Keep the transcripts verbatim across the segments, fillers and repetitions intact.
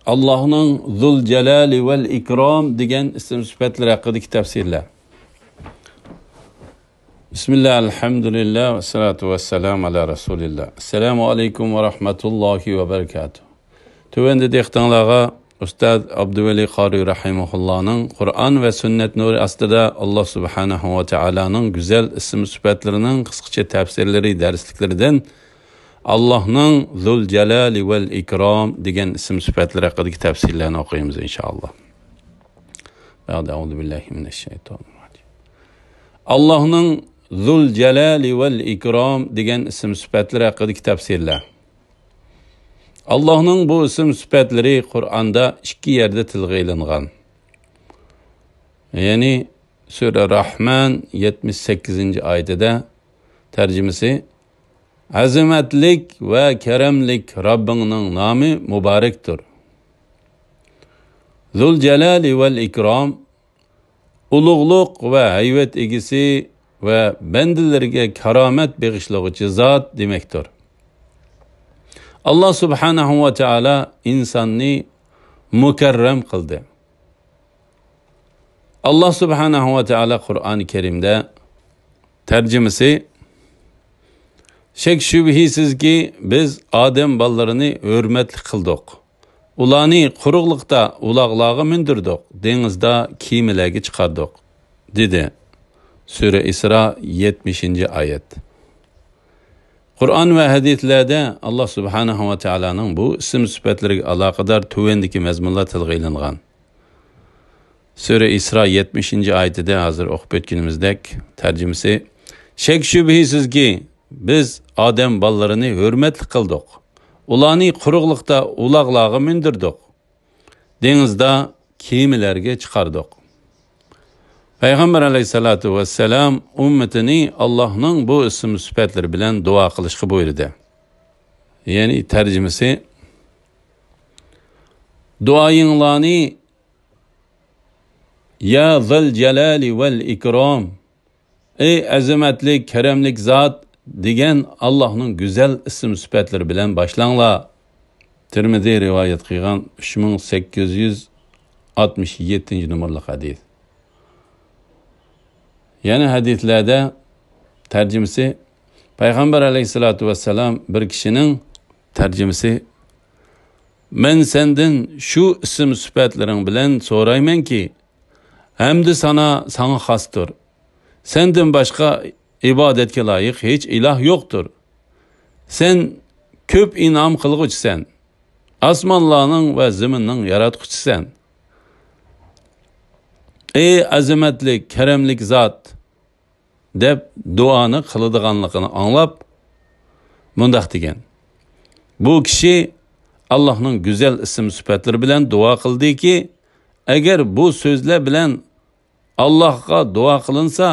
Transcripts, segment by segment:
ئاللاھنىڭ زۇل جالالى ۋەل ئىكرام دېگەن ئىسىم سۈپەتلىرى ھەققىدىكى تەپسىرلەر. بىسمىللا، ئەلھەمدۇلىللا، ۋەسسالاتۇ ۋەسسالامۇ ئالا رەسۇلىللا. ئەسسالامۇ ئەلەيكۇم ۋە رەھمەتۇللاھى ۋە بەرىكاتۇھ. تۆۋەندە دىققىتىڭلارغا ئۇستاز ئابدۇۋەلى قارى رەھىمەھۇللانىڭ قۇرئان ۋە سۈننەت نۇرى ئاستىدا ئاللا سۇبھانەھۇ ۋە تائالانىڭ گۈزەل ئىسىم سۈپەتلىرىنىڭ قىسقىچە تەپسىرلىرى دەرسلىكلىرىدىن ئاللاھنىڭ زۇل جالالى ۋەل ئىكرام دېگەن ئىسىم سۈپەتلىرى ھەققىدىكى تەپسىرلەرنى ئوقۇيمىز، ئىنشائاللا. بەئدە، ئەئۇزۇ بىللاھى مىنەششەيتانىرراجىم. ئاللاھنىڭ زۇل جالالى ۋەل ئىكرام دېگەن ئىسىم سۈپەتلىرى ھەققىدىكى تەپسىرلەر. ئاللاھنىڭ بۇ ئىسىم سۈپەتلىرى قۇرئاندا ئىككى يەردە تىلغا ئېلىنغان. يەنى سۈرە راھمان يەتمىش سەككىزىنچى ئايىتىدە، تەرجىمىسى، ئەزىمەتلىك ۋە كەرەملىك رەببىڭنىڭ نامى مۇبارەكتۇر. زۇل جالالى ۋەل ئىكرام، ئۇلۇغلۇق ۋە ھەيۋەت ئىگىسى ۋە بەندىلىرىگە كارامەت بېغىشلىغۇچى زات دېمەكتۇر. ئاللا سۇبھانەھۇ ۋە تائالا ئىنساننى مۇكەررەم قىلدى. ئاللا سۇبھانەھۇ ۋە تائالا قۇرئانى كەرىمدە، تەرجىمىسى، شەك-شۈبھىسىزكى، بىز ئادەم بالىلىرىنى ھۆرمەتلىك قىلدۇق. ئۇلارنى قۇرۇقلۇقتا ئۇلاغلارغا مىندۈردۇق، دېڭىزدا كېمىلەرگە چىقاردۇق، دېدى. سۈرە ئىسرا، يەتمىشىنچى ئايەت. قۇرئان ۋە ھەدىسلەردە ئاللا سۇبھانەھۇ ۋە تائالانىڭ بۇ ئىسىم سۈپەتلىرىگە ئالاقىدار تۆۋەندىكى مەزمۇنلار تىلغا ئېلىنغان. سۈرە ئىسرا يەتمىشىنچى ئايىتىدە ھازىر ئوقۇپ ئۆتكىنىمىزدەك، تەرجىمىسى، شەك-شۈبھىسىزكى، بىز ئادەم بالىلىرىنى ھۆرمەتلىك قىلدۇق. ئۇلارنى قۇرۇقلۇقتا ئۇلاغلارغا مىندۈردۇق. دېڭىزدا كېمىلەرگە چىقاردۇق. پەيغەمبەر ئەلەيھىسسالاتۇ ۋەسسالام ئۈممىتىنى ئاللاھنىڭ بۇ ئىسىم سۈپەتلىرى بىلەن دۇئا قىلىشقا بۇيرۇدى. يەنى تەرجىمىسى، دۇئايىڭلارنى يا زەل جالالى ۋەل ئىكرام، ئەي ئەزىمەتلىك، كەرەملىك زات دېگەن ئاللاھنىڭ گۈزەل ئىسىم سۈپەتلىرى بىلەن باشلاڭلار. تىرمىزى رىۋايەت قىلغان ئۈچ مىڭ سەككىز يۈز ئاتمىش يەتتىنچى نومۇرلۇق ھەدىس. يەنە ھەدىسلەردە تەرجىمىسى، پەيغەمبەر ئەلەيھىسسالاتۇ ۋەسسالام بىر كىشىنىڭ، تەرجىمىسى، مەن سەندىن شۇ ئىسىم سۈپەتلىرىڭ بىلەن سورايمەنكى، ھەمدۇ سانا ساڭا خاستۇر. سەندىن باشقا ئىبادەتكە لايىق ھېچ ئىلاھ يوقتۇر. سەن كۆپ ئىنئام قىلغۇچىسەن. ئاسمانلارنىڭ ۋە زېمىننىڭ ياراتقۇچىسەن. ئەي ئەزىمەتلىك، كەرەملىك زات، دەپ دۇئانى قىلىدىغانلىقىنى ئاڭلاپ، مۇنداق دېگەن، بۇ كىشى ئاللاھنىڭ گۈزەل ئىسىم سۈپەتلىرى بىلەن دۇئا قىلدىكى، ئەگەر بۇ سۆزلەر بىلەن ئاللاھقا دۇئا قىلىنسا،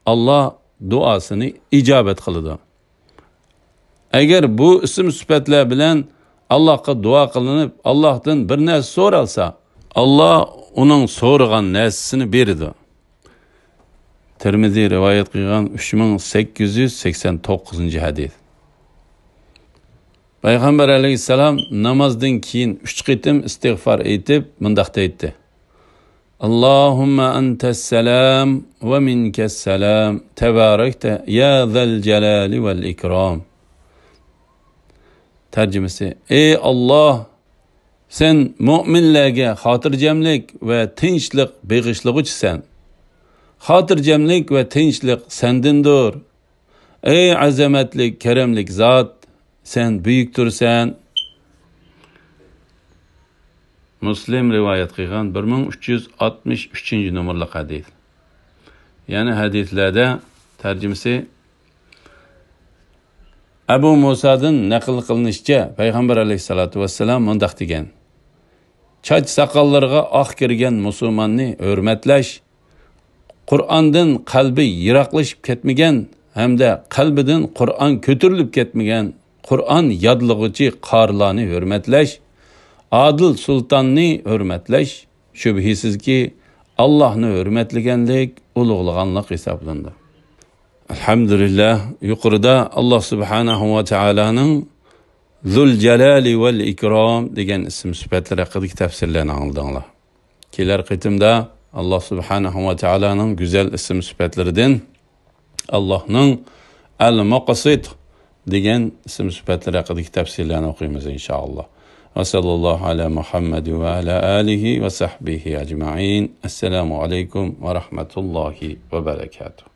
ئاللاھ دۇئاسىنى ئىجابەت قىلىدۇ. ئەگەر بۇ ئىسىم سۈپەتلەر بىلەن ئاللاھقا دۇئا قىلىنىپ، ئاللاھتىن بىر نەرسە سورالسا، ئاللاھ ئۇنىڭ سورىغان نەرسىسىنى بېرىدۇ. تىرمىزى رىۋايەت قىلغان ئۈچ مىڭ سەككىز يۈز سەكسەن توققۇزىنچى ھەدىس. پەيغەمبەر ئەلەيھىسسالام نامازدىن كېيىن ئۈچ قېتىم ئىستىغفار ئېيتىپ، مۇنداق دەيتتى، اللهم أنت السلام ومنك السلام تباركت يا ذا الجلال والإكرام. تەرجىمىسى، ئەي ئاللاھ، سەن مۆمىنلەرگە خاتىرجەملىك ۋە تىنچلىق بېغىشلىغۇچىسەن. خاتىرجەملىك ۋە تىنچلىق سەندىندۇر. ئەي ئەزەمەتلىك، كەرەملىك زات، سەن بۈيۈكتۈرسەن. مۇسلىم رىۋايەت قىلغان بىر مىڭ ئۈچ يۈز ئاتمىش ئۈچىنچى نومۇرلۇق ھەدىس. يەنە ھەدىسلەردە تەرجىمىسى، ئەبۇ مۇسادىن نەقىل قىلىنىشىچە، پەيغەمبەر ئەلەيھىسسالاتۇ ۋەسسالام مۇنداق دېگەن، چاچ ساقاللىرىغا ئاق كىرگەن مۇسۇلماننى ھۆرمەتلەش، قۇرئاندىن قەلبى يىراقلىشىپ كەتمىگەن ھەمدە قەلبىدىن قۇرئان كۆتۈرۈلۈپ كەتمىگەن قۇرئان يادلىغۇچى قارىلارنى ھۆرمەتلەش، ئادىل سۇلتاننى ھۆرمەتلەش، شۈبھىسىزكى، ئاللاھنى ھۆرمەتلىگەنلىك، ئۇلۇغلىغانلىق ھېسابلىنىدۇ. ئەلھەمدۇلىللا، يۇقىرىدا ئاللاھ سۇبھانەھۇ ۋە تائالانىڭ زۇل جالالى ۋەل ئىكرام دېگەن ئىسىم سۈپەتلىرى ھەققىدىكى تەپسىرلەرنى ئاڭلىدىڭلار. كېلەر قېتىمدا ئاللا سۇبھانەھۇ ۋە تائالانىڭ گۈزەل ئىسىم سۈپەتلىرىدىن ئاللانىڭ ئەل مۇقسىت دېگەن ئىسىم سۈپەتلىرى ھەققىدىكى تەپسىرلەرنى ئوقۇيمىز، ئىنشائاللا. ۋە سەللەللاھۇ ئەلا مۇھەممەد ۋە ئەلا ئالىھى ۋە سەھبىھى ئەجمەئىن. ئەسسالامۇ ئەلەيكۇم ۋە رەھمەتۇللاھى ۋە بەرەكاتۇھ.